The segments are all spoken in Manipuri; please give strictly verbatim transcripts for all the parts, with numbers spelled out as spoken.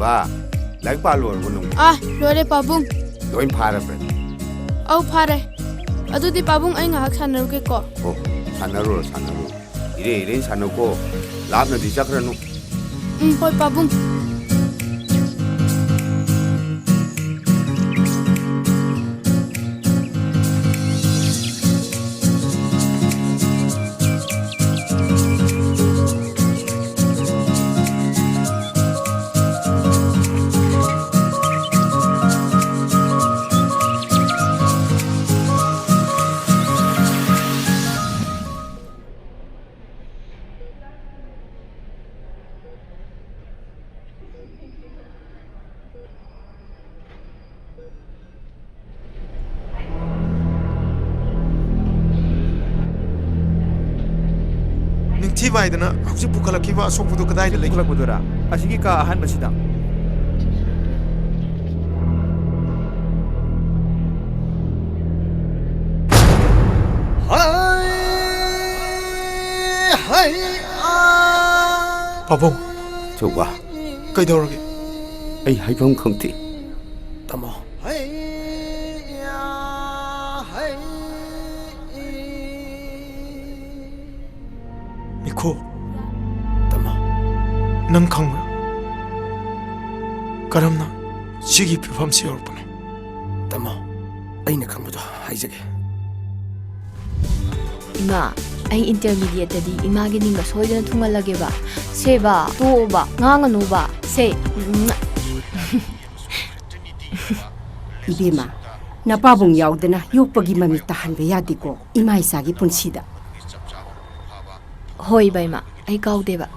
ꯕꯥ, ꯂꯥꯏꯔꯤꯛ ꯄꯥ ꯂꯣꯏꯔꯕꯣ ꯅꯪ? ꯑꯥ, ꯂꯣꯏꯔꯦ ꯄꯥꯕꯨꯡ꯫ ꯂꯣꯏ ꯐꯥꯔꯕ꯭ꯔꯥ? ꯑꯧ, ꯐꯥꯔꯦ꯫ ꯑꯗꯨꯗꯤ ꯄꯥꯕꯨꯡ, ꯑꯩ ꯉꯥꯏꯍꯥꯛ ꯁꯥꯟꯅꯔꯨꯒꯦꯀꯣ꯫ ꯑꯣ, ꯁꯥꯟꯅꯔꯨꯔꯣ, ꯁꯥꯟꯅꯔꯨꯔꯣ꯫ ꯏꯔꯦ ꯏꯔꯦ ꯁꯥꯟꯅꯧꯀꯣ, ꯂꯥꯞꯅꯗꯤ ꯆꯠꯈ꯭ꯔꯅꯨ꯫ ꯎꯝ, ꯍꯣꯏ ꯄꯥꯕꯨꯡ꯫ ꯅꯤꯡꯊꯤ ꯋꯥꯏꯗꯅ ꯍꯧꯖꯤꯛ ꯄꯨꯈꯠꯂꯛꯈꯤꯕ ꯑꯁꯣꯛꯄꯗꯨ ꯀꯗꯥꯏꯗ ꯂꯩ? ꯄꯨꯈꯠꯂꯛꯄꯗꯨꯔꯥ? ꯑꯁꯤꯒꯤ ꯀꯥ ꯑꯍꯥꯟꯕꯁꯤꯗ꯫ ꯄꯥꯕꯨꯡ꯫ ꯆꯧꯕ꯫ ꯀꯩꯗꯧꯔꯒꯦ? ꯑꯩ ꯍꯥꯏꯐꯝ ꯈꯪꯗꯦ꯫ ꯇꯥꯃꯣ꯫ ꯃꯤꯈꯨ꯫ ꯇꯥꯃꯣ꯫ ꯅꯪ ꯈꯪꯕ꯭ꯔꯥ? ꯀꯔꯝꯅ ꯁꯤꯒꯤ ꯐꯤꯕꯝꯁꯤ ꯌꯧꯔꯛꯄꯅꯣ? ꯇꯥꯃꯣ, ꯑꯩꯅ ꯈꯪꯕꯗꯣ ꯍꯥꯏꯖꯒꯦ꯫ ꯏꯃꯥ, ꯑꯩ intermediateꯇꯗꯤ ꯏꯃꯥꯒꯤ ꯅꯤꯡꯕ ꯁꯣꯏꯗꯅ ꯊꯨꯡꯍꯜꯂꯒꯦꯕ꯫ ꯁꯦꯕ, ꯇꯣꯛꯑꯣꯕ, ꯉꯥꯡꯉꯅꯨꯕ꯫ ꯁꯦ, ꯎꯝ꯫ ꯏꯕꯦꯝꯃ, ꯅꯄꯥꯕꯨꯡ ꯌꯥꯎꯗꯅ ꯌꯣꯛꯄꯒꯤ ꯃꯃꯤ ꯇꯥꯍꯟꯕ ꯌꯥꯗꯦꯀꯣ ꯏꯃꯥ ꯏꯆꯥꯒꯤ ꯄꯨꯟꯁꯤꯗ꯫ ꯍꯣꯏ, ꯏꯕꯦꯝꯃ, ꯑꯩ ꯀꯥꯎꯗꯦꯕ꯫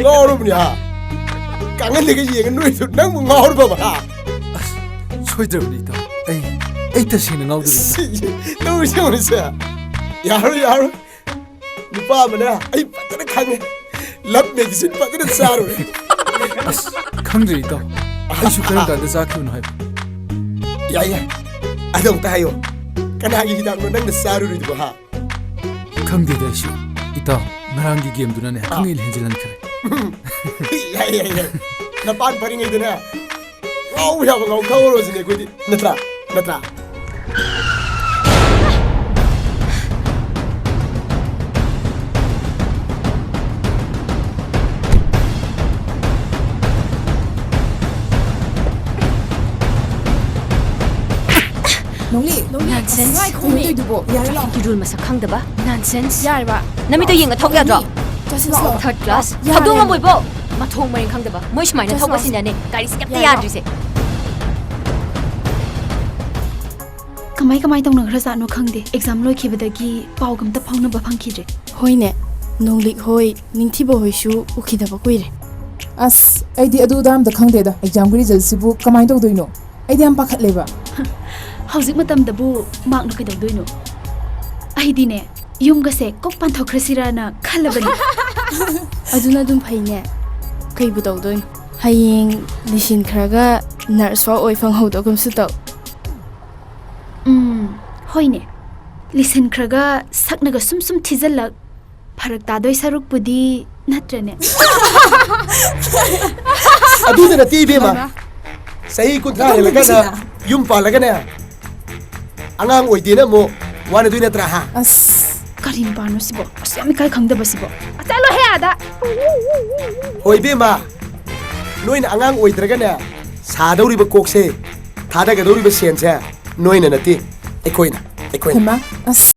ꯉꯥꯎꯔꯕꯅꯤ ꯍꯥ? ꯀꯥꯡꯍꯟꯗꯒ ꯌꯦꯡꯉ ꯅꯣꯏꯗꯨ ꯅꯪꯕꯨ ꯉꯥꯎꯔꯕꯕ ꯍꯥ? ꯑꯁ, ꯁꯣꯏꯗ꯭ꯔꯕꯅꯤ ꯏꯇꯥꯎ꯫ ꯑꯩ, ꯑꯩ ꯇꯁꯦꯡꯅ ꯉꯥꯎꯗꯕ ꯏꯇꯥꯎ꯫ ꯁꯤ, ꯇꯧꯔꯤꯁꯦ ꯌꯦꯡꯉꯨꯅꯦꯁꯦ꯫ ꯌꯥꯔꯣꯏ, ꯌꯥꯔꯣꯏ꯫ ꯅꯨꯄꯥ ꯑꯃꯅ ꯑꯩ ꯐꯖꯅ ꯈꯪꯉꯦ꯫ Love medicine ꯐꯖꯅ ꯆꯥꯔꯨꯔꯦ꯫ ꯑꯁ, ꯈꯪꯗ꯭ꯔꯦ ꯏꯇꯥꯎ꯫ ꯑꯩꯁꯨ ꯀꯔꯝ ꯀꯥꯟꯗ ꯆꯥꯈꯤꯕꯅꯣ ꯍꯥꯏꯕ꯫ ꯌꯥꯏ, ꯌꯥꯏ꯫ ꯑꯗꯣ ꯑꯝꯇ ꯍꯥꯏꯌꯣ꯫ ꯀꯅꯥꯒꯤ ꯍꯤꯗꯥꯛꯅꯣ ꯅꯪꯅ ꯆꯥꯔꯨꯔꯤꯗꯨꯕꯣ ꯍꯥ? ꯈꯪꯗꯦꯗ ꯑꯩꯁꯨ꯫ ꯏꯇꯥꯎ, ꯉꯔꯥꯡꯒꯤ gameꯗꯨꯅꯅꯦ ꯑꯥ꯫ ꯈꯪꯍꯦꯟ ꯍꯦꯟꯖꯤꯜꯍꯟꯈ꯭ꯔꯦ꯫ ꯌꯥꯏ, ꯌꯥꯏ, ꯌꯥꯏ꯫ ꯅꯄꯥꯟ ꯐꯔꯤꯉꯩꯗꯅꯦ ꯉꯥꯎ ꯌꯥꯕ ꯉꯥꯎꯊꯣꯛꯎꯔꯣꯁꯤꯅꯦ ꯑꯩꯈꯣꯏꯗꯤ꯫ ꯅꯠꯇ꯭ꯔꯥ? ꯅꯠꯇ꯭ꯔꯥ? ꯅꯣꯡꯂꯤ, ꯅꯣꯡꯂꯤ, Nonsense. ꯀꯩꯅꯣ ꯇꯧꯏꯗꯨꯕꯣ? ꯌꯥꯔꯦ ꯂꯥꯎ꯫ Trafficꯀꯤ rule ꯃꯁꯛ ꯈꯪꯗꯕ? Nonsense. ꯌꯥꯔꯦꯕ꯫ ꯅꯃꯤꯠꯇꯣ ꯌꯦꯡꯉ ꯊꯧ ꯌꯥꯗ꯭ꯔꯣ? ꯆꯠꯁꯤ ꯂꯥꯎ꯫ Third class. ꯌꯥꯔꯦ꯫ ꯊꯧꯗꯣꯛ ꯉꯝꯃꯣꯏꯕꯣ꯫ ꯃꯊꯣꯡ ꯃꯔꯤꯡ ꯈꯪꯗꯕ꯫ ꯃꯣꯏ ꯁꯨꯃꯥꯏꯅ ꯆꯠꯁꯤ ꯂꯥꯎ꯫ ꯊꯧꯕꯁꯤꯅꯅꯦ ꯒꯥꯔꯤꯁꯦ ꯀꯩꯝꯇ ꯌꯥꯔꯦ ꯂꯥꯎ꯫ ꯌꯥꯗ꯭ꯔꯤꯁꯦ꯫ ꯀꯃꯥꯏ ꯀꯃꯥꯏ ꯇꯧꯅꯈ꯭ꯔꯖꯥꯠꯅꯣ ꯈꯪꯗꯦ꯫ Exam ꯂꯣꯏꯈꯤꯕꯗꯒꯤ ꯄꯥꯎꯒ ꯑꯝꯇ ꯐꯥꯎꯅꯕ ꯐꯪꯈꯤꯗ꯭ꯔꯦ꯫ ꯍꯣꯏꯅꯦ, ꯅꯣꯡꯂꯤꯛ ꯍꯣꯏ, ꯅꯤꯡꯊꯤꯕ ꯍꯣꯏꯁꯨ ꯎꯈꯤꯗꯕ ꯀꯨꯏꯔꯦ꯫ ꯑꯁ, ꯑꯩꯗꯤ ꯑꯗꯨ ꯑꯗꯥ ꯑꯝꯇ ꯈꯪꯗꯦꯗ꯫ Examꯒꯤ resultꯁꯤꯕꯨ ꯀꯃꯥꯏꯅ ꯇꯧꯗꯣꯏꯅꯣ? ꯑꯩꯗꯤ ꯌꯥꯝ ꯄꯥꯈꯠꯂꯦꯕ꯫ ꯍꯧꯖꯤꯛ ꯃꯇꯝꯗꯕꯨ ꯃꯥꯔꯛꯅ ꯀꯩꯗꯧꯗꯣꯏꯅꯣ? ꯑꯩꯗꯤꯅꯦ, ꯌꯨꯝꯒꯁꯦ ꯀꯣꯛ ꯄꯥꯟꯊꯣꯛꯈ꯭ꯔꯁꯤꯔꯅ ꯈꯜꯂꯕꯅꯤ꯫ ꯑꯗꯨꯅ ꯑꯗꯨꯝ ꯐꯩꯅꯦ꯫ ꯀꯩꯕꯨ ꯇꯧꯗꯣꯏꯅꯣ? ꯍꯌꯦꯡ ꯂꯤꯁꯤꯟꯈ꯭ꯔꯒ nurse ꯐꯥꯎ ꯑꯣꯏ ꯐꯪꯍꯧꯗꯒꯨꯝꯁꯨ ꯇꯧ꯫ ꯎꯝ, ꯍꯣꯏꯅꯦ꯫ ꯂꯤꯁꯤꯟꯈ꯭ꯔꯒ ꯁꯛꯅꯒ ꯁꯨꯝ ꯁꯨꯝ ꯊꯤꯖꯤꯜꯂꯛ, ꯐꯔꯛ ꯇꯥꯗꯣꯏ ꯁꯔꯨꯛꯄꯨꯗꯤ, ꯅꯠꯇ꯭ꯔꯅꯦ? ꯑꯗꯨꯗ ꯅꯠꯇꯦ ꯏꯕꯦꯝꯃ꯫ ꯃꯃꯥ꯫ ꯆꯍꯤ ꯀꯨꯟꯊ꯭ꯔꯥ ꯍꯦꯜꯂꯀꯥꯟꯗ ꯌꯨꯝ ꯄꯥꯜꯂꯒꯅꯦ, ꯑꯉꯥꯡ ꯑꯣꯏꯗꯦꯅ ꯑꯃꯨꯛ ꯋꯥꯅꯗꯣꯏ ꯅꯠꯇ꯭ꯔꯥ, ꯍꯥ? ꯑꯁ꯫ ꯀꯔꯤ ꯅꯨꯄꯥꯅꯣ ꯁꯤꯕꯣ? ꯑꯁ, ꯌꯥꯝ ꯏꯀꯥꯏ ꯈꯪꯗꯕ ꯁꯤꯕꯣ꯫ ꯆꯠꯂꯣꯍꯦ ꯑꯥꯗ! ꯍꯣꯏ ꯏꯕꯦꯝꯃ, ꯅꯣꯏꯅ ꯑꯉꯥꯡ ꯑꯣꯏꯗ꯭ꯔꯒꯅꯦ, ꯁꯥꯗꯧꯔꯤꯕ ꯀꯣꯛꯁꯦ, ꯊꯥꯗꯒꯗꯧꯔꯤꯕ ꯁꯦꯟꯁꯦ ꯅꯣꯏꯅ ꯅꯠꯇꯦ, ꯑꯩꯈꯣꯏꯅ, ꯑꯩꯈꯣꯏꯅ꯫ ꯍꯩꯃꯥ, ꯑꯁ,